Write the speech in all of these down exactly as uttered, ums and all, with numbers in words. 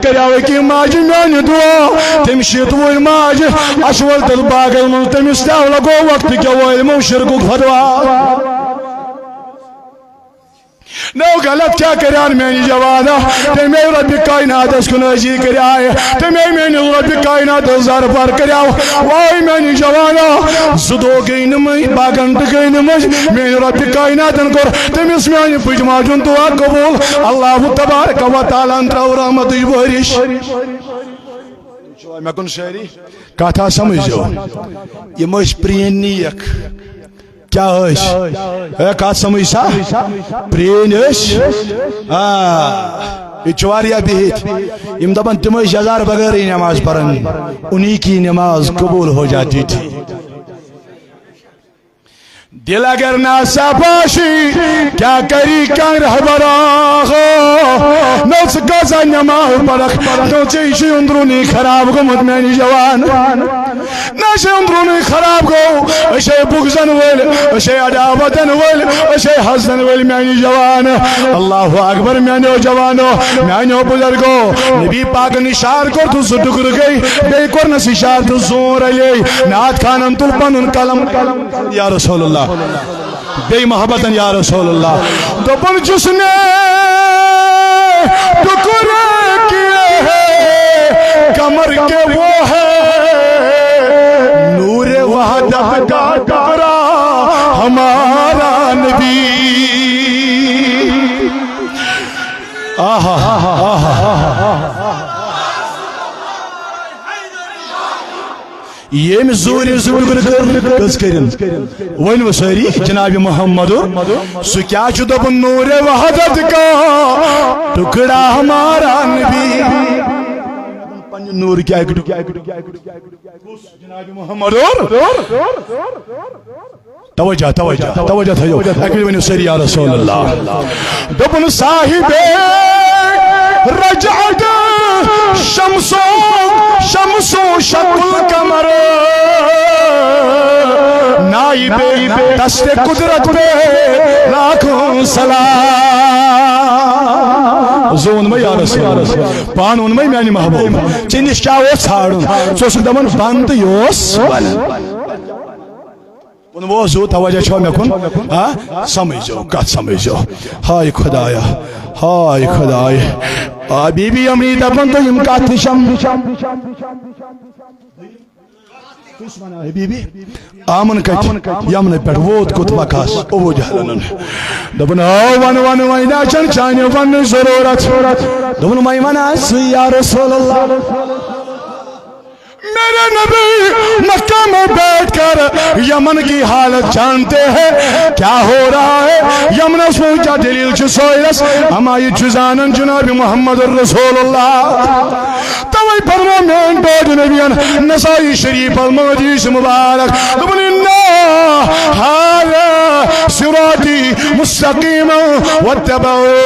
کریاو أکی ماجہِ میانہِ دعا، تٔمۍ شیٖتوٕنۍ ماجہِ اَسہِ وٲلۍ تَتھ باغس منٛز، تٔمِس تہِ آو لگو وقتہٕ کیو عٲلمو شرکُک فتوا۔ نو غلط کیٛاہ کریان میانہِ جوانا؟ تٔمۍ رۄبِ کائناتس کُن عٲجزی کریایہِ، تٔمۍ میانہِ رۄبِ کائناتس زر پر کریاو۔ واے میانہِ جوانا، زٕ دۄہ گٔے نہٕ مٔنٛزۍ، باقن تہِ گٔے نہٕ مٔنٛزۍ، میانہِ رۄبِ کائناتن کوٚر تٔمِس میانہِ پُج ماجہِ ہُنٛد دعا قبول۔ اللہ تبارک و تعالیٰ ہن ترٛٲو رحمتٕچ بٲرِش۔ مےٚ کُن سٲری کتھ آ سمجھو، یِم ٲسۍ پرٛٲنۍ نیک۔ کیٛاہ ٲسۍ؟ اے، کتھ سمجھ سا؟ پرٛٲنۍ ٲسۍ۔ آ، یہِ چھُ واریاہ بِہِتھ۔ یِم دپان تِم ٲسۍ یزار بغٲرٕے نماز پران۔ انہی کی نماز قبول ہو جاتی تھی۔ دل اگر ناصاف آسی، کیا کری کانٛہہ رہبرا ہو؟ نہ ژٕ کۭژاہ نماز پرکھ، نہ ژےٚ چھُے أنٛدروٗنی خراب گوٚمُت میانہِ جوان۔ نہ چھُ أنٛدروٗنی خراب گوٚو، أسۍ ہے بُغضن وٲلۍ، أسۍ ہے عداوتن وٲلۍ، أسۍ ہے حسدن وٲلۍ میانہِ جوان۔ اللہ اکبر میانیو جوانو، میانیو بزرگو۔ نبی پاکن اشارٕ کوٚر تہٕ زٕ ٹُکرٕ گٔے، بیٚیہِ کوٚرنس اشارٕ تہٕ زوٗن رلے۔ نعت خانن تُل پنُن قلم، یا رسول اللہ۔ بے محبتن یا رسول اللہ۔ دوٚپُن جس نے ٹکڑے کیے ہیں کمر کے وہ ہے نور وحدت کا ٹکڑا ہمارا نبی۔ آہا، آہا، آہا۔ ییٚمۍ زوٗرِ زٕ ٹُکرٕ کٔر، کٔژ کٔرِن؟ ؤنِو سٲری، جناب محمد۔ سُہ کیٛاہ چھُ دوٚپُن؟ نورِ وحدت کا ٹکڑا ہمارا نبی۔ پننہِ نوٗر کیٛاہ ٹُکڑٕ؟ جناب محمد۔ توجہ، توجہ، توجہ تھٲیِو۔ اَکہِ لَٹہِ ؤنِو سٲری یا رسول اللہ۔ دوٚپُن صاحب رجعت شمس و، شمس و شق القمر، نائب دست قدرت پہ لاکھوں سلام۔ زون میں یا رسول اللہ۔ پان ووٚن مےٚ میانہِ محبوب، ژےٚ نِش کیٛاہ اوس ژھانٛڈُن؟ ژٕ اوسُکھ دَپان بنٛد تہٕ یہِ اوس بنٛد۔ ووٚن ووزو، توجہ چھو مےٚ کُن؟ ہا؟ سمجھو، کتھ سمجھو۔ ہاے خدایا، ہاے خدایا۔ آ، بی بی امنی دپان تو یم کتھ نشم۔ کُس ونان ہے بی بی؟ آمن کتہِ؟ یمنہٕ پٮ۪ٹھ ووت کوٚت مکہس؟ ابو جہلن۔ دپان، آو ون ون، وۄنۍ نہ چھن چانہِ وننٕچ ضرورت۔ دپان، وۄنۍ ون حظ یا رسول اللہ۔ میرے نبی مکہ میں بیٹھ کر یمن کی حالت جانتے ہیں، کیا ہو رہا ہے؟ یمنس منٛز کیا دلیل چھِ سٲیرس؟ اما یہ چھُ زانان جناب محمد رسول اللہ۔ توے فرمو میون ٹوٹھ نبیَن نسائی شریف المحدیث مبارک۔ دوٚپُن، ان هذا صراطی مستقیما واتبعوه۔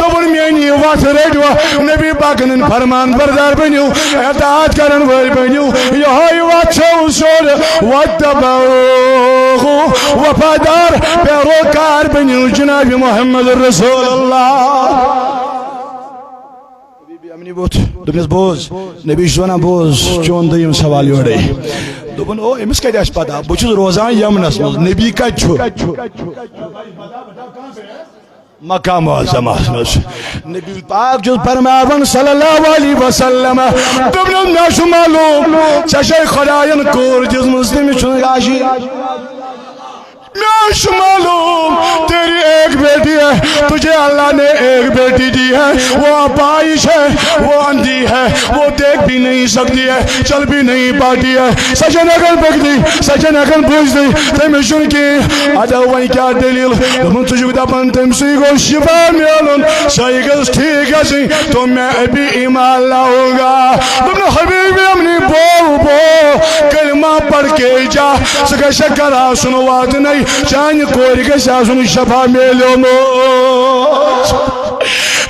دوٚپُن، میٛٲنی وَتھ رٔٹِو، نبی پاکَن ہٕنٛدۍ فرمان بردار بٔنِو، اطاعت کَرَن وٲلۍ بٔنِو، یِہوٚے وَتھ چھو سیوٚد، واتبعوه، وفادار پیروکار بٔنِو جناب محمد رسول اللہ۔ حبیب امنی ووٚتھ، دوٚپنَس، بوز، نبی چھُس وَنان، بوز، چون دوٚیِم سوال یورَے۔ دوٚپُن، او، أمِس کَتہِ آسہِ پَتہ؟ بہٕ چھُس روزان یَمنَس منٛز، نبی کَتہِ چھُ؟ مکہ معظمس منٛز۔ نبی پاک چھُس فرماوان صلی اللہ علیہ وسلم، دوٚپنَس، مےٚ چھُ معلوم، ژےٚ چھے خۄدایَن کوٗر دِژمٕژ، تٔمِس چھُنہٕ غاشی۔ مےٚ چھُ معلوم، تیری ایک بیٹی ہے، تجھے اللہ نے ایک بیٹی دی ہے، وہ اپاہج ہے، وہ اندھی ہے، وہ دیکھ بھی نہیں سکتی ہے، چل بھی نہیں پاتی ہے، سۄ چھَنہٕ ہٮ۪کان پٔکِتھٕے، سۄ چھَنہٕ ہٮ۪کان بوٗزِتھٕے، تٔمِس چھُنہٕ کِہیٖنۍ۔ ادا وۄنۍ کیٛاہ دٔلیٖل؟ دوٚپُن، ژٕ چھُکھ دَپان تٔمۍ سٕے گوٚژھ شِفا میلُن، سۄے گٔژھ ٹھیٖک گژھٕنۍ، تو میں ابھی ایمان لاؤں گا۔ دوٚپُن، حبیب امنی بول بول، کلمہ پڑھ کے جا، ژٕ گژھکھ کرا سُن واتنَے، چانہِ کورِ گژھِ آسُن شفا میلیومُت۔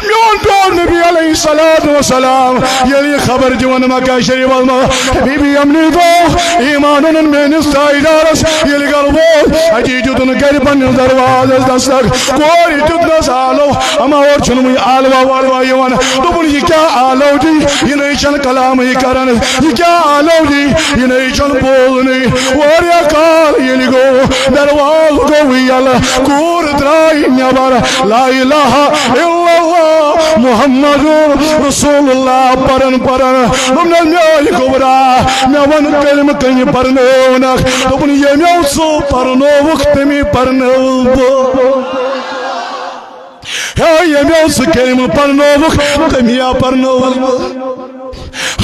میون پیارٕ نبی علیہ الصلاة والسلام ییٚلہِ یہِ خبر دِوان مکہ شریفس منٛز، حبیبِ یمنی دوٚپ، ایمان اوٚنُن میٲنِس تاجدارس۔ ییٚلہِ گرٕ ووت، اتی دیُتُن گرِ پننِس دروازس دستک، کورِ دیُتنس آلو۔ اما، اورٕ چھُنہٕ وُنہِ آلوا والوا یِوان۔ دوٚپُن، یہِ کیٛاہ آلو دی؟ یہِ نَے چھَنہٕ کلامٕے کران۔ یہِ کیٛاہ آلو دی؟ یہِ نَے چھَنہٕ بولنٕے۔ واریاہ کال ییٚلہِ گوٚو، دروازٕ گوٚو یَلہٕ، کوٗر درٛاے نٮ۪بر۔ لا الہ الا اللہ محمد رسول اللہ پران پران۔ دوٚپنس، میٲنۍ گوٚبرا، مےٚ وَن، کلمہٕ کٔمۍ پرنٲونکھ؟ دوٚپُن، ییٚمۍ ژٕ پرنووُکھ، تٔمی پرنٲوٕس بہٕ۔ ہے، ییٚمۍ ژٕ کلمہٕ پرنووُکھ، تٔمی ہا پرنٲوٕس بہٕ۔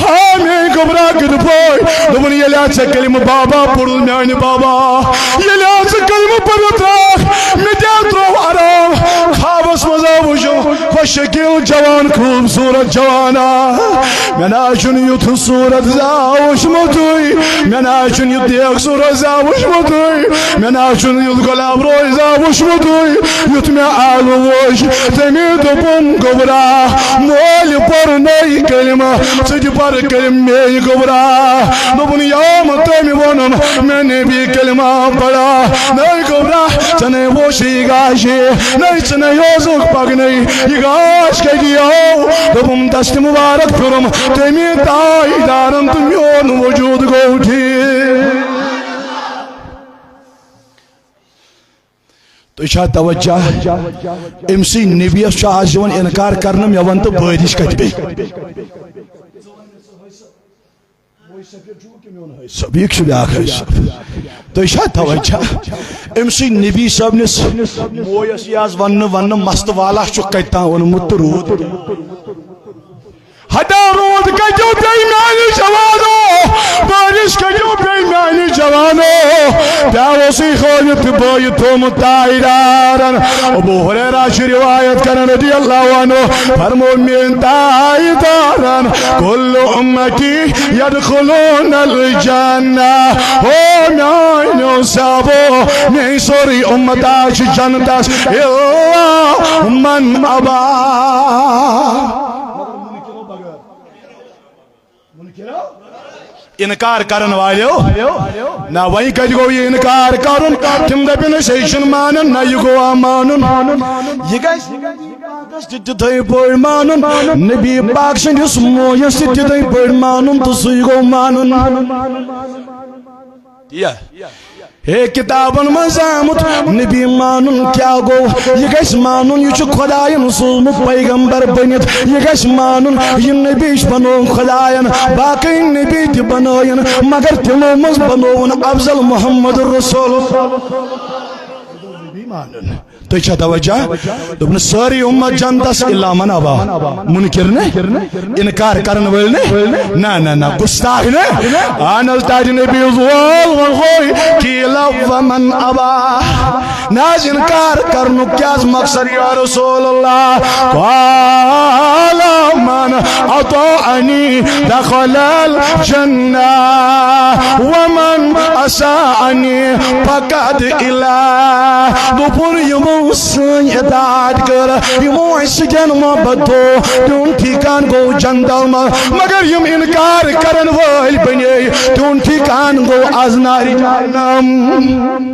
ہا، میٲنۍ گوٚبرا، کِتھ پٲٹھۍ؟ دوٚپُن، ییٚلہِ ہا ژےٚ کلمہٕ بابا پوٚرُتھ، میانہِ بابا، ییٚلہِ ہا ژٕ کلمہٕ پٔرِتھ ترٛاکھ، مےٚ تہِ ہا ترٛوو آرام۔ خوابس منٛز ہا وُچھُم خۄش شکیٖل جوان، خوٗبصوٗرت جوانا۔ مےٚ نہ حظ چھُنہٕ یُتھ صوٗرت زانٛہہ وُچھمُتُے۔ مےٚ نہ حظ چھُنہٕ یُتھ دیکھ صوٗرت زانٛہہ وُچھمُتُے۔ مےٚ نہ حظ چھُنہٕ یُتھ گۄلاب روش زانٛہہ وُچھمُتُے۔ یُتھ مےٚ آلو وُچھ، تٔمۍ دوٚپُن، گوٚبرا، مٲلۍ پوٚر نٔے کلمہٕ، ژٕ تہِ پر کلمہٕ میٲنۍ گوٚبرا۔ دوٚپُن، یوم تٔمۍ ووٚنُن، مےٚ نبی کلمہ پڑا۔ نٔے گوٚبرا، ژٕ نے وُچھ یہِ گاش، نٔے ژٕ نے اوسُکھ پکنٕے، یہِ گاش کتہِ یِیو؟ دوٚپُن، دست مبارک پھِرُم تٔمی تاجدارن تہٕ میون وجود گوٚو ٹھیٖک۔ تُہۍ چھا توجہ؟ أمۍ سٕے نبیَس چھُ آز یِوان اِنکار کرنہٕ، مےٚ وَن تہٕ بٲرِش کَتہِ پیٚیہِ؟ صٲب، یہِ چھُ بیٛاکھ حٲج صٲب۔ تُہۍ چھا توجہ؟ أمۍ سٕے نبی صٲبنِس مویَس یہِ آز وَننہٕ، وَننہٕ مَستہٕ والا چھُ کَتہِ تام اوٚنمُت تہٕ روٗد۔ ہتا روٗد کٔتیو پیٚیہِ میانہِ جوانو، بٲرِش کٔتیو پیٚیہِ میانہِ جوانو۔ پیاوسٕے ہٲوِتھ تہٕ بٲیِتھ تھوٚومُت تاجدارن۔ ابو ہریرہ چھُ روایت کران رضی اللہ عنہ، فرمو میٲنۍ تاجدارن، کل امتی یدخلون الجنہ۔ ہو میانیو صحابو، میٲنۍ سورُے اُمت آسہِ جنتس، الا من ابا۔ انکار کرن والیو۔ نہ، وۄنۍ کتہِ گوٚو یہِ انکار کرُن؟ تِم دپن، أسۍ ہے چھِنہٕ مانان۔ نہ، یہِ گوٚوا مانُن۔ یہِ گژھِ نبی پاکس تہِ تِتھے پٲٹھۍ مانُن، نبی پاک سٕنٛدِس مویس تہِ تِتھے پٲٹھۍ مانُن، تہٕ سُے گوٚو مانُن۔ تی یا؟ ہے، کتابن منٛز آمُت نبی مانُن کیٛاہ گوٚو؟ یہِ گژھِ مانُن، یہِ چھُ خۄداین سوٗزمُت پیغمبر بٔنِتھ۔ یہِ گژھِ مانُن، یہِ نبی چھُ بنووُن خۄداین، باقٕے نبی تہِ بنٲوِن، مگر تِمو منٛز بنووُن افضل محمد رسول۔ نبی مانُن۔ تُہۍ چھا توجہ؟ دوٚپُن، سٲرٕے اُمت جنتس الا من ابا۔ مُنکِر نے؟ انکار کرن وٲلۍ نے؟ نہ، نہ، نہ، گستاخ نے؟ اہن حظ، تاج نبی وول وۄنۍ ہوے، قیل ومن ابا۔ نہ حظ، انکار کرنُک کیٛاہ حظ مقصد یا رسول اللہ؟ قال من اطاعنی دخل الجنہ ومن اطاعنی فقد الا۔ دوٚپُن، یِمو سٲنۍ اطاعت کٔر، یِمو اَسہِ سۭتۍ محبت تھوو، تِہُنٛد ٹھیٖکان گوٚو جنتس منٛز، مگر یِم انکار کرن وٲلۍ بنے، تِہُنٛد ٹھیٖکان گوٚو از نارِ جہنم۔